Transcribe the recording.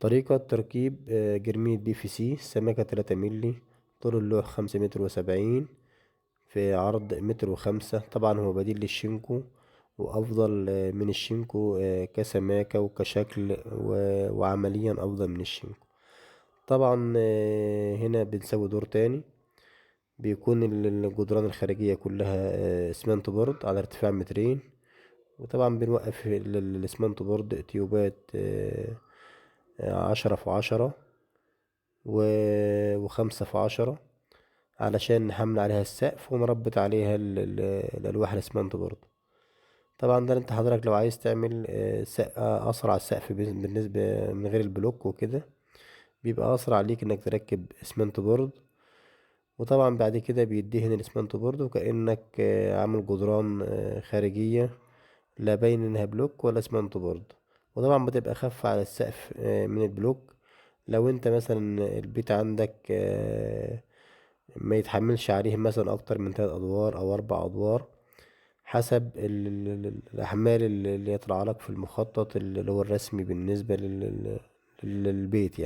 طريقة تركيب جرمية PVC، سماكة 3 ملي، طول اللوح 5 متر وسبعين في عرض متر وخمسة. طبعا هو بديل للشينكو وأفضل من الشينكو كسماكة وكشكل وعمليا أفضل من الشينكو. طبعا هنا بنسوي دور تاني، بيكون الجدران الخارجية كلها اسمنت بورد على ارتفاع مترين، وطبعا بنوقف الاسمنت بورد تيوبات 10 في 10 و5 في 10 علشان نحمل عليها السقف ونربط عليها الألواح الاسمنت بورد. طبعا ده انت حضرتك لو عايز تعمل أسرع السقف بالنسبة من غير البلوك وكده، بيبقى أسرع ليك انك تركب اسمنت بورد. وطبعا بعد كده بيدهن الاسمنت بورد وكأنك عامل جدران خارجية لا باين انها بلوك ولا اسمنت بورد، وطبعا بتبقى خف على السقف من البلوك. لو انت مثلا البيت عندك ما يتحملش عليه مثلا اكتر من 3 ادوار او 4 ادوار، حسب الاحمال اللي يطلع لك في المخطط اللي هو الرسمي بالنسبة للبيت.